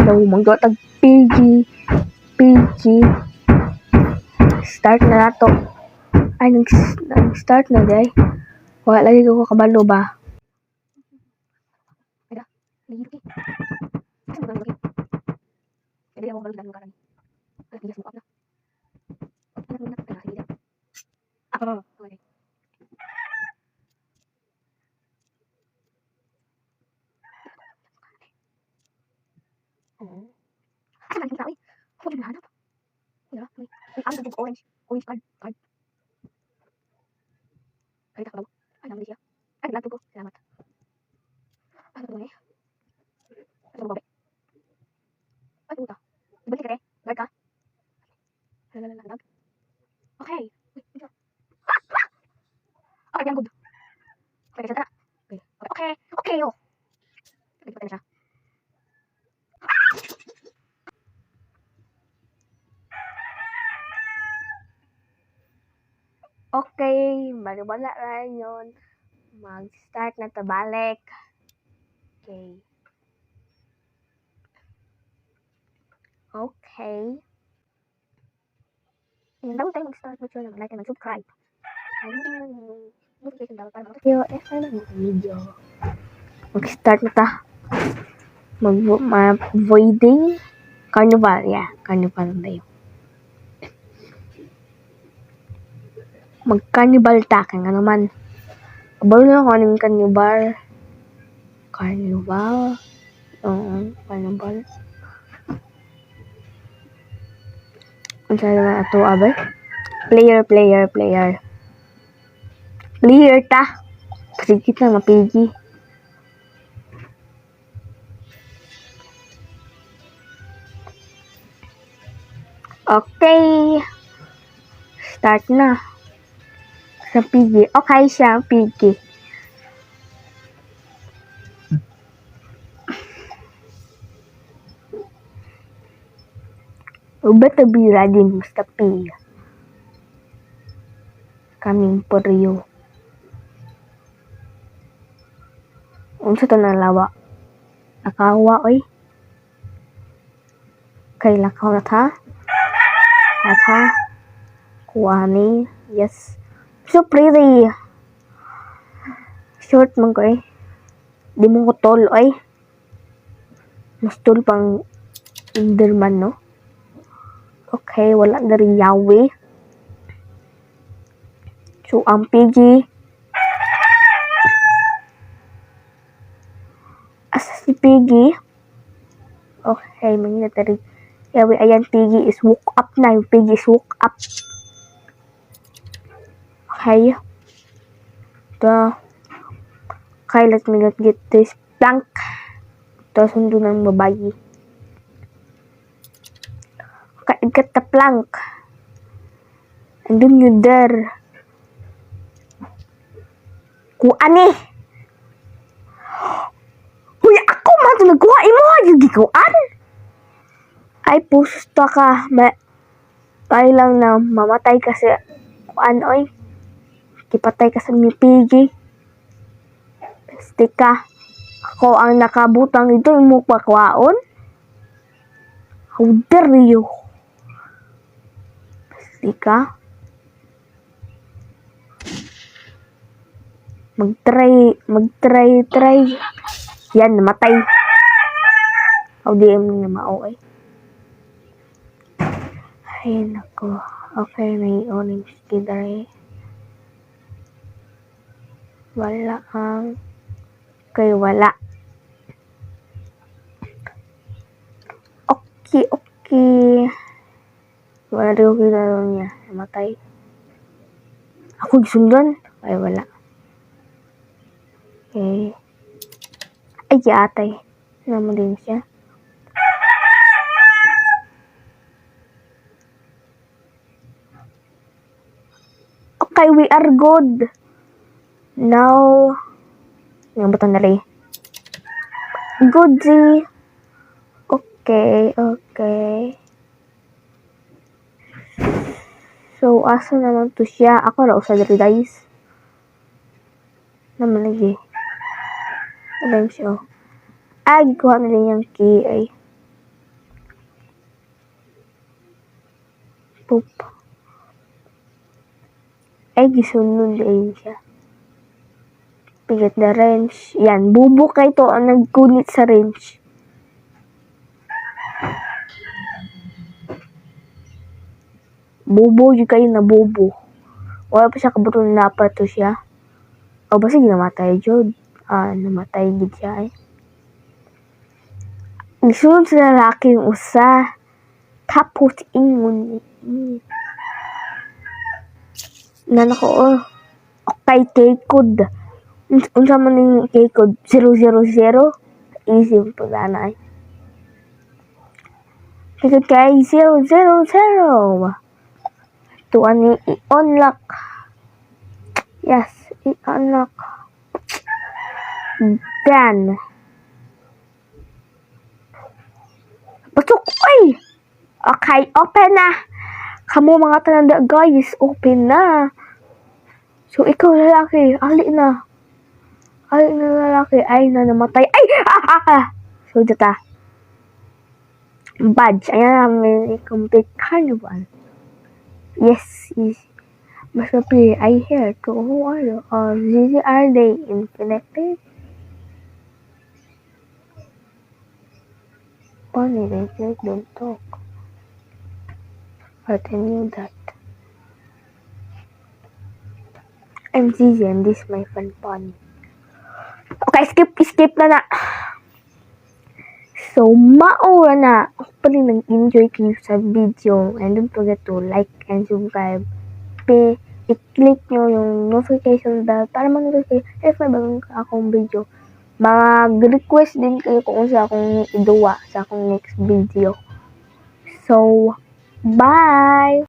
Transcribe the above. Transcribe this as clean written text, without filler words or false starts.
So, magduwa tag PG, PG. Start na nato. Ay, nag-start na day. Wala lagi ko kabalo ba? Orange, orange card, card. Ay, takabaw. Ay, naman siya. Ay, naglato ko. Salamat. Ano to eh? Ano ba? Ay, puta. Balik ka, eh. Guard ka. Lalalala. Okay. Uy, okay, I'm good. Okay, siya. Okay. Okay. Okay, oh. Okay, patay na siya. Okay, bali wala na yun. Mag-start na ta balik. Okay. Okay. Ayan, bago tayo mag-start, make sure na mag-like and mag-subscribe. Ay, yung notification bell para mag-video if I mag video. Mag-start na ta. Mag-voiding carnival. Yeah, carnival na yun. Mag-carnival ta. Kaya nga naman. Kabalo na ako ng carnival. Carnival? Oo, carnival. Ang sana naman ato, abay? Player, player, player. Player ta. Kasi kita mapigi. Okay. Start na. Sa pigi. Okay siya, pigi. You better be ready, Mr. P. Coming for you. Unsa to nalawa? Nakawa, oy. Kay lakaw na ta. Ata. Kuha ni. Yes. So pretty. Short man ko eh. Di mo ko tall, oy. Mas tall pang Enderman, no? Okay, wala diri yawi. So, ang PG. Asa si Piggy? Okay, mangita diri. Yawi, ayan, Piggy is woke up na. Yung Piggy is woke up. Okay. Ito. Okay, let me not get this plank. Ito, sundo ng babae. Okay, I got the plank. And then you there. Kuha ni. Huy, ako man ito nagkuha. Imo, yung gikuan. Ay, pusta ka. Ay lang na mamatay kasi kuan, oy. Kipatay ka sa mipigi. Peste ka. Ako ang nakabutang ito. Imo pa kuhaon. How dare you? Peste ka. Mag-try, mag-try, try. Yan, namatay. How di mo na mao, eh. Ay, nako. Okay, may orange kidare. Wala ang... Okay, wala. Okay, okay. Wala rin ko kita niya. Namatay. Ako gisundan? Ay, wala. Okay. Ay, atay. Naman din siya. Okay, we are good. Now, yung button na rin. Good, Z. Okay, okay. So, asa naman to siya? Ako ra usa diri, guys. Naman lagi. Alam siya. Ay, kuha na rin yung key. Ay. Poop. Ay, gisunod ayun siya. Pigat na wrench. Yan, bubo kay to ang nagkunit sa wrench. Bubo, yun kayo na bubo. Wala pa siya kabuto na pa to siya. O basta namatay jud. Ah, namatay gid siya eh. Gisunod sa lalaki yung usa. Tapos ingon. Nana ko, oh. Okay, key code. Unsa man ning key code? 000? Easy po na ay. Key code kay 000. Tuan ni i-unlock. Yes, i-unlock. Then, pasok! Ay! Okay, open na! Kamo mga tananda, guys, open na! So, ikaw lalaki, ali na. Ali na lalaki, ay na namatay. Ay! Ah, ah, ah! So, dito. Badge. Ayan namin, complete carnival. Yes. Basta please, I hear to who are you? Zizi, are they infected? Funny, they just don't talk. But I knew that. I'm Zizi and this is my friend Bonnie. Okay, skip, skip na na. So, maura na. Hopefully, nag-enjoy kayo sa video. And don't forget to like and subscribe. I-click nyo yung notification bell para ma-notify kayo if may bagong akong video. Mag-request din kayo kung sa akong iduwa sa akong next video. So, bye!